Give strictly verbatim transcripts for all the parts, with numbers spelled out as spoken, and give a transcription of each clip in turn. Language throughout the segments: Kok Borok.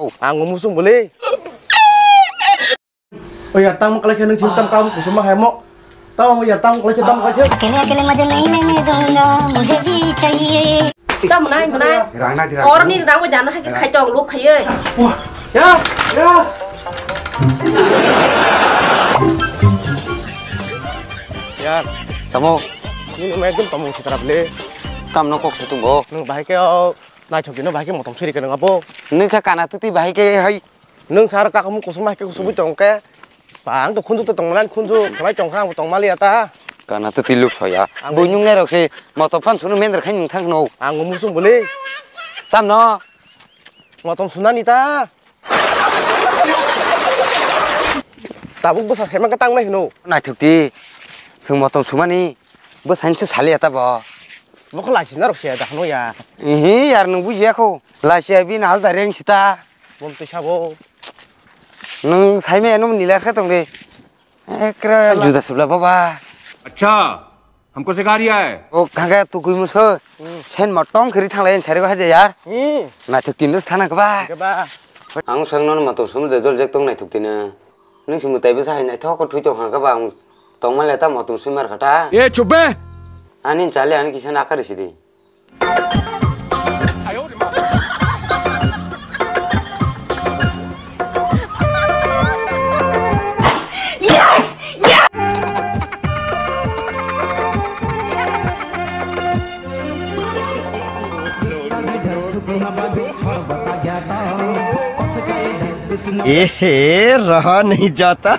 Ang musung bole. Oya, tamo kalai khe nwng sini tam kam kusuma hai mo. Tamo ya, tamo kalai khe, tamo kalai khe. अकेले अकेले मजे नहीं लेने दूंगा, मुझे भी चाहिए. Tamo nai, mo nai. Rang na di, rang. Orni rang bo jano hai khe khai tong luk khai. Wah, ya, ya. Ya, tamo. Nini mai ekdom tamo sitra bole. Tam no kok sutung bo. Nwng bahai khe o naithok dino bahai khe motom siri khe nwng abo. Nwng khe kana tuti bahai khe hai. Nwng sar kakamu kusuma hai khe kusubui tong khe. Ba, ang to khunju to tongmani khunju khlai tong kha, ang bo tong maliya ta. Kana to tiluk soya. Ang bo nyung nerok se moto phan sunu mendra khai nung thang no. Ang bo musung bole. Tam no. Motom sunani ta. Tabuk bwsa sema ka tang nai hino. Naithok ti. Sung motom sumani. Bo sainse saliya ta bo. Bo kho laisi narok se da hano ya. Ihi yar nung bujiya kho. Laisi abi nal da reng sita. Bom twi sabo. Nwng saimaya nwng nila khe tong de. Ekra juda subla baba. अच्छा, हमको सिखा रिया है. O khangka tukui muso. Hmm. Sen motong khiri thanglai en sari ko haja yar. Hmm. Naithok tin thana kaba. Kaba. Ang sang non mato sum de jol jek tong naithok tin. Nwng sum tai bwsa hai naithok ko thui tong kha kaba ang tong ma leta motom sumar khata. ए चुप बे. Ani chale ani kisa na khari sidi. ए हे, रहा नहीं जाता.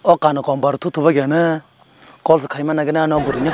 O kano kombar thuthuba gana. Call khaima nagina no burino.